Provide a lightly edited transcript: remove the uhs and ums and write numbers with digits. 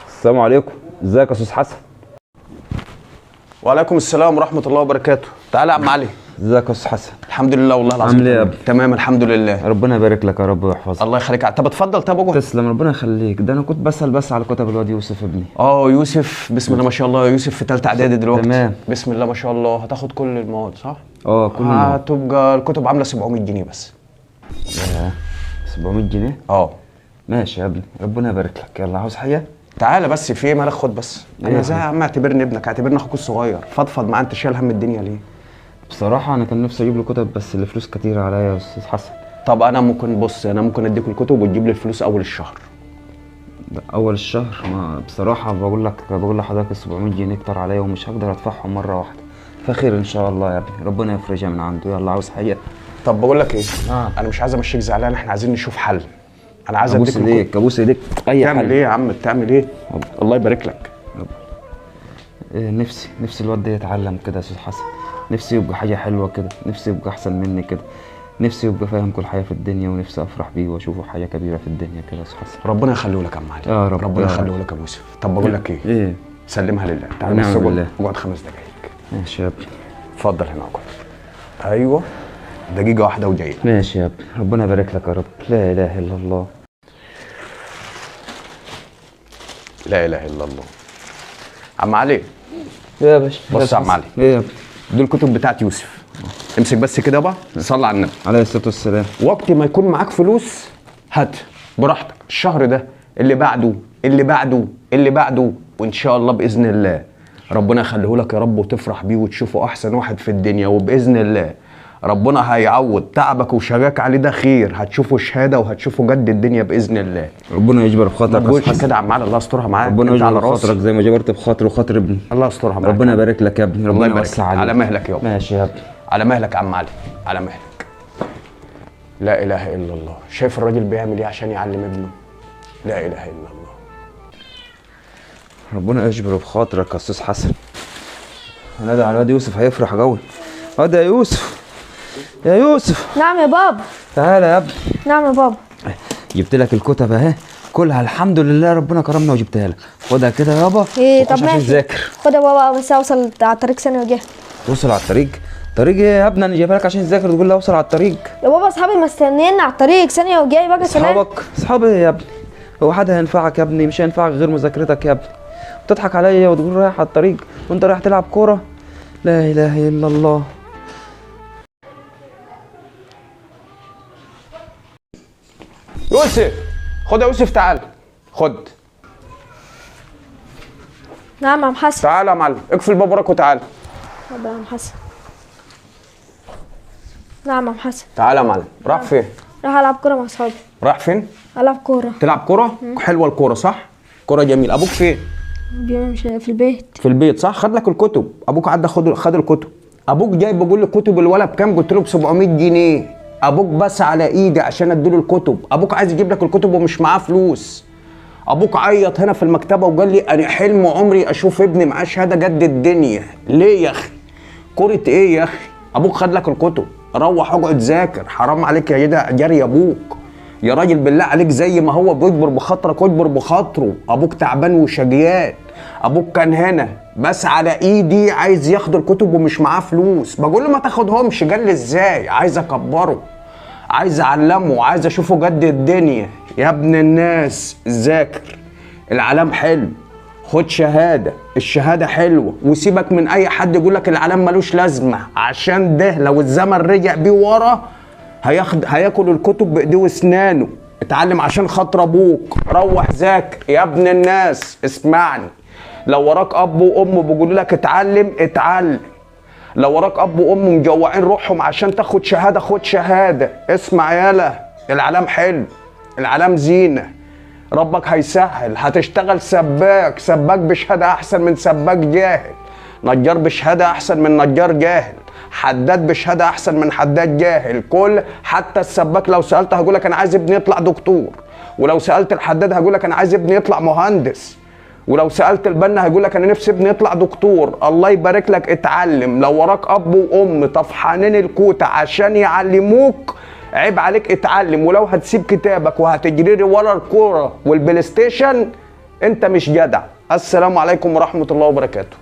السلام عليكم. ازيك يا استاذ حسن؟ وعليكم السلام ورحمة الله وبركاته. تعالى يا عم علي. ازيك يا استاذ حسن؟ الحمد لله والله العظيم. عامل ايه يا ابني؟ تمام الحمد لله. ربنا يبارك لك يا رب ويحفظك. الله يخليك. طب اتفضل. طب اقعد. تسلم، ربنا يخليك. ده انا كنت بسال بس على كتب الواد يوسف ابني. يوسف بسم الله ما شاء الله، يوسف في ثالثة اعدادي دلوقتي. تمام. بسم الله ما شاء الله. هتاخد كل المواد صح؟ كل المواد. هتبقى الكتب عامله 700 جنيه بس. 700 جنيه؟ ماشي يا ابني، ربنا يبارك لك. يلا عاوز حاجة؟ تعالى بس، في ايه مالك؟ خد بس. انا زي يا عم اعتبرني ابنك، اعتبرني اخوك الصغير. فضفض معاه، انت شايل هم الدنيا ليه؟ بصراحة أنا كان نفسي أجيب له كتب بس الفلوس كتير عليا يا أستاذ حسن. طب أنا ممكن، بص أنا ممكن أديك الكتب وتجيب لي الفلوس أول الشهر. أول الشهر؟ ما بصراحة بقول لحضرتك 700 جنيه كتر عليا ومش هقدر أدفعهم مرة واحدة. فخير إن شاء الله يا ابني، ربنا يفرجها من عنده. يلا عاوز حاجة؟ طب بقول لك إيه؟ أنا مش عايز أمشيك زعلان، إحنا عايزين نشوف حل. أنا عايز أديك الكتب. أبوس إيديك. أي حل. بتعمل إيه يا عم؟ بتعمل إيه؟ الله يبارك لك. نفسي الواد ده يتعلم كده يا أستاذ حسن. نفسي يبقى حاجة حلوة كده، نفسي يبقى أحسن مني كده، نفسي يبقى فاهم كل حاجة في الدنيا، ونفسي أفرح بيه وأشوفه حاجة كبيرة في الدنيا كده يا أستاذ حسن. ربنا يخليه لك يا عم علي. يا رب. ربنا يخليه لك يا أبو يوسف. طب بقول لك إيه؟ إيه؟ سلمها لله. تعالى بس اقعد، اقعد 5 دقايق. ماشي يا ابني. اتفضل هنا اقعد. أيوه دقيقة واحدة وجاي. ماشي يا ابني، ربنا يبارك لك يا رب. لا إله إلا الله. لا إله إلا الله. عم علي. يا باشا. بص يا عم علي. إيه يا ابني؟ دول الكتب بتاعت يوسف. امسك بس كده يابا، صلي على النبي عليه الصلاة والسلام. وقت ما يكون معاك فلوس هات براحتك، الشهر ده اللي بعده اللي بعده اللي بعده، وان شاء الله باذن الله ربنا يخليه لك يا رب وتفرح بيه وتشوفه احسن واحد في الدنيا، وباذن الله ربنا هيعوض تعبك وشجاك عليه ده خير، هتشوفه شهادة وهتشوفه جد الدنيا باذن الله. ربنا يجبر بخاطرك. ما تقولش كده يا عم علي، الله يسترها معاك. ربنا يجبر بخاطرك زي ما جبرت بخاطر وخاطر ابني. الله يسترها معاك. ربنا يبارك لك يا ابني، ربنا يوسع عليك. على مهلك يابا. ماشي يا ابني. على مهلك يا عم علي، على مهلك. لا اله الا الله. شايف الراجل بيعمل ايه عشان يعلم ابنه؟ لا اله الا الله. ربنا يجبر بخاطرك يا استاذ حسن. انا على الواد يوسف هيفرح قوي. ادي يا يوسف. يا يوسف. نعم يا بابا. تعالى يا ابني. نعم يا بابا. جبت لك الكتب اهي كلها الحمد لله، ربنا كرمنا وجبتها لك. خدها كده يابا. ايه طب ماشي. تذاكر. خد يا بابا بس اوصل على الطريق ثانية وجاي. توصل على الطريق؟ طريق ايه يا ابني؟ انا جايبها لك عشان تذاكر تقول لي اوصل على الطريق؟ يا بابا اصحابي مستنيين على الطريق ثانية وجاي بقى. سلام. اصحابك؟ اصحابي ايه يا ابني؟ هو حد هينفعك يا ابني؟ مش هينفعك غير مذاكرتك يا ابني. بتضحك عليا وتقول رايح على الطريق وانت رايح تلعب كورة؟ لا اله الا الله. يوسف خد يا يوسف، تعال خد. نعم يا عم حسن. تعال يا معلم، اقفل باب وراك وتعال. اتفضل يا عم حسن. نعم يا عم حسن. تعال يا معلم. رايح فين؟ رايح العب كورة مع اصحابي. رايح فين؟ العب كورة. تلعب كورة؟ حلوة الكورة صح؟ كورة جميلة. ابوك فين؟ بيمشي في البيت. في البيت صح؟ خد لك الكتب، ابوك عدى خد الكتب. ابوك جاي بيقول لي كتب الولد بكام؟ قلت له ب 700 جنيه. ابوك بس على ايدي عشان اديله الكتب، ابوك عايز يجيب لك الكتب ومش معاه فلوس. ابوك عيط هنا في المكتبة وقال لي انا حلم عمري اشوف ابني معاه شهادة جد الدنيا. ليه يا اخي؟ كرة ايه يا اخي؟ ابوك خد لك الكتب، روح اقعد ذاكر، حرام عليك يا جدع جري ابوك. يا راجل بالله عليك زي ما هو بيجبر بخاطرك اجبر بخاطره، ابوك تعبان وشجيان، ابوك كان هنا بس على ايدي عايز ياخد الكتب ومش معاه فلوس، بقول له ما تاخدهمش، قال لي ازاي؟ عايز اكبره، عايز اعلمه، عايز اشوفه جد الدنيا. يا ابن الناس ذاكر، العلام حلو، خد شهادة، الشهادة حلوة، وسيبك من اي حد يقول لك العلام ملوش لازمه، عشان ده لو الزمن رجع بيه ورا هياكل الكتب بايديه واسنانه. اتعلم عشان خاطر ابوك، روح ذاكر يا ابن الناس. اسمعني، لو وراك اب وام بيقولوا لك اتعلم اتعلم، لو وراك اب وام مجوعين روحهم عشان تاخد شهادة خد شهادة. اسمع يالا، العلام حلو، العلام زينة، ربك هيسهل. هتشتغل سباك، سباك بشهادة احسن من سباك جاهل، نجار بشهادة احسن من نجار جاهل، حداد بشهادة احسن من حداد جاهل. كل حتى السباك لو سالته هيقول لك انا عايز ابني يطلع دكتور، ولو سالت الحداد هيقول لك انا عايز ابني يطلع مهندس، ولو سالت البنا هيقول لك انا نفسي ابني يطلع دكتور. الله يبارك لك، اتعلم. لو وراك اب وام طفحانين الكوته عشان يعلموك عيب عليك، اتعلم. ولو هتسيب كتابك وهتجري ورا الكورة والبلاي ستيشن انت مش جدع. السلام عليكم ورحمة الله وبركاته.